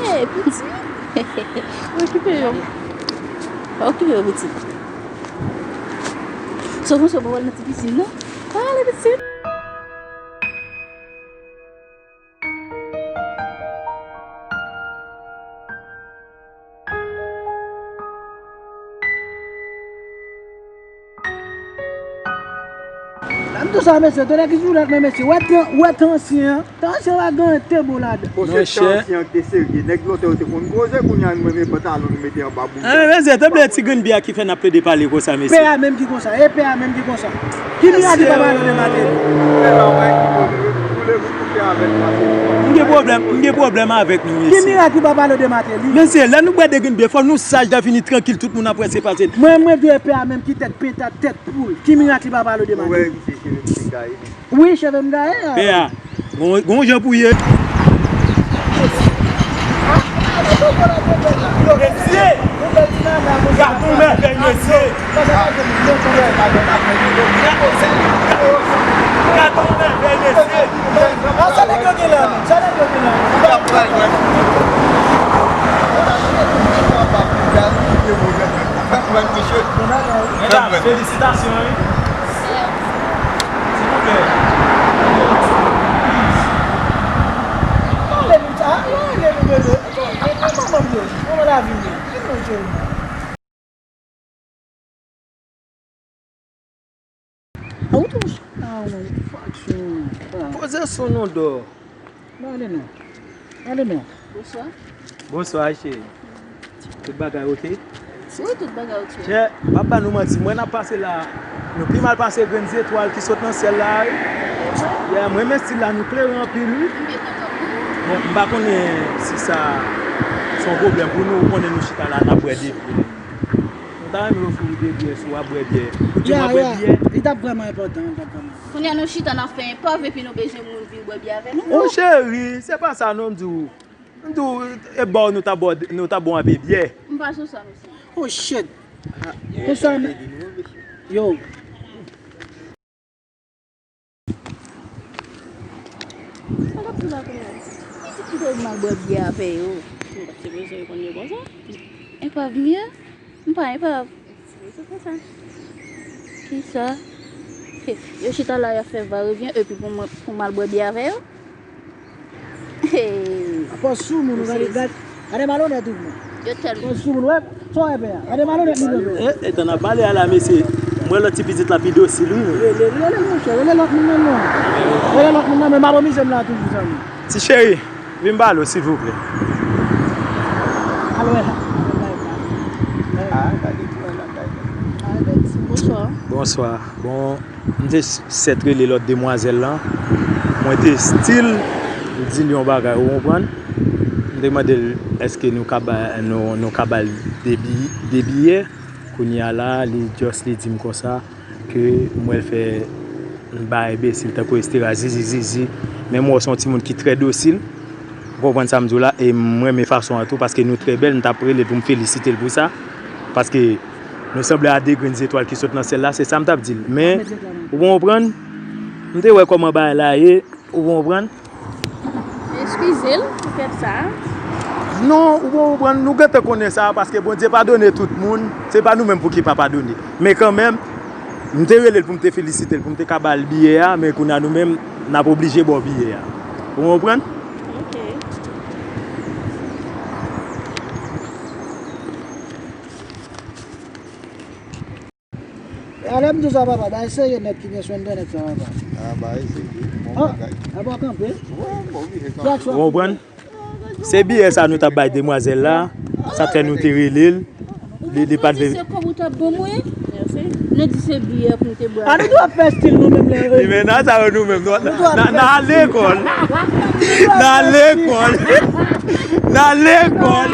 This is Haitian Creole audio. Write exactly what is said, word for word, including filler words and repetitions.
Hey, pitit. Okipe yo. Pa okipe yo, pitit. Sou konsa, pa al nan ti pisin, non? Pa ale, pitit. Lè m di w sa, mesye, tonnè ki sou lòt, men mesye, wè tan, wè tan ansyen an, tan ansyen an pa gen anyen ki te bon ladan. Bon, se tan ansyen an ki te serye. Nèg lontan yo te konn koze, kounye a nou menm e pantalon nou mete anba bout. Ah, men mesye, tanpri ti grenn biyè ki fè n ap plede pale konsa, mesye. Pè a menm ki konsa, e pè a menm ki konsa. Ki mirak li pa pale de Martelly? M gen pwoblèm, m gen pwoblèm avèk nou, mesye. Ki mirak li pa pale de Martelly? Mesye, lè nou bwè de grenn biyè, fò nou saj, lè fini, trankil, tout moun ap wè se pase. Mwen, mwen vle pè a menm ki tèt penta, tèt poul. Ki mirak li pa pale de Martelly? Wi, cheve m gaye a. Pè a, gon, gon jan pou ye. Mesye! Gade yon mèvèy, mesye! Gade yon mèvèy, mesye! Sa nèg yo gen la menm? Sa nèg yo gen la menm? Medam, felisitasyon, wi. Silvouplè. Pale nou sa, pale nou, bebe. Kòman, kòman manman m yo? Kòman lavi m ye? Kòman yo? A, ou tou, a, ou, fuck you. Poze sou nou dò. Pale non. Pale non. Bonswa. Bonswa, cheri. Tout bagay oke? Wi, tout bagay oke. Chè, m ap ba nou manti, mwen n ap pase la, nou pi mal pase grenn zetwal ki sot nan syèl la, wi. Yeah, m renmen stil la, nou klere anpil, wi. M byen kontan pou ou. Bon, m pa konnen si sa se yon pwoblèm pou nou, ou konnen nou chita la, n ap bwè de biyè. Nou ta renmen ofri w de biyè si w ap bwè biyè. Ou di mwen bwè biyè? Li t ap vrèman enpòtan, li t ap vrèman. Kounye a nou chita n ap fè enpòv epi nou bezwen moun vin bwè biyè avè nou. Oh, cheri, se pa sa non, m di w. M di w, e bò nou ta bò, nou ta bon avè biyè. M pa sou sa, mesye. Oh, shit. Konsa, yo. Sa k ap di la kounye a? Pitit ki te mal bwè biyè avè yo. M pa t sipoze reponn yo konsa. Enpòv m ye? M pa enpòv. Kisa? Yo chita la, y ap fè varevyen, epi pou mwen, pou m al bwè biyè avè yo? Apa sou moun, gade, gade, gade malonèt ou, man. Yo tèlman. Apa sou moun, wè, sa w wè, pè a? Gade malonèt li, pè a. E, e tan n ap pale a la, mesye. Mwen, lòt ti pitit la pi dosil, wi. Rele, rele, monchè, rele lòt moun nan, non. Rele lòt moun nan, men m ap anmize m la toujou, zanmi. Ti cheri. Vin ba lo, silvouplè. Al wè. Ah, gade tou, wè lakay la. Ah, bèl ti. Bonswa. Bonswa. Bon, m te sèt rele lòt demwazèl lan. Mwen te still di l yon bagay, ou konprann? M te mande l, èske nou ka ba, nou, nou ka ba l de bi-, de biyè? Kounye a la, li just li di m konsa ke m wè l fè yon bagay enbesil tankou estera zizi zizi. Men m wè w se yon timoun ki trè dosil. Ou konprann sa m di w la? E m renmen fason an tou paske nou trè bèl. M t ap rele l pou m felisite l pou sa. Paske nou sanble a de grenn zetwal ki sot nan syèl la. Se sa m t ap di l. Men, ou konprann? M te wè kòman bagay la ye. Ou konprann? Eskize l pou fèt sa a. Non, ou konprann, nou gentan konnen sa, paske Bondye padone tout moun, se pa nou menm pou ki pa padone. Men kanmenm, m te rele l pou m te felisite l, pou m te ka ba l biyè a, men kounye a nou menm, n ap oblije ba w biyè a. Ou konprann? Ok. E alè m di w sa, papa, bagay serye nèt ki gen sou entènèt sa, papa. Ah, bagay serye. Bon bagay. Ah, bon, kanpe. Wè, bon, oblije kanpe. Ou konprann? Se biyè sa nou t ap bay demwazèl la, sa fè nou te rele l. Li, li pa t vle. Se kòb ou t ap ban mwen. Nou di se biyè pou nou te bwè. Ah, nou dwe ap fè stil nou menm lè. Li men nan sa yo nou menm. N a lekòl. N a lekòl. N a lekòl.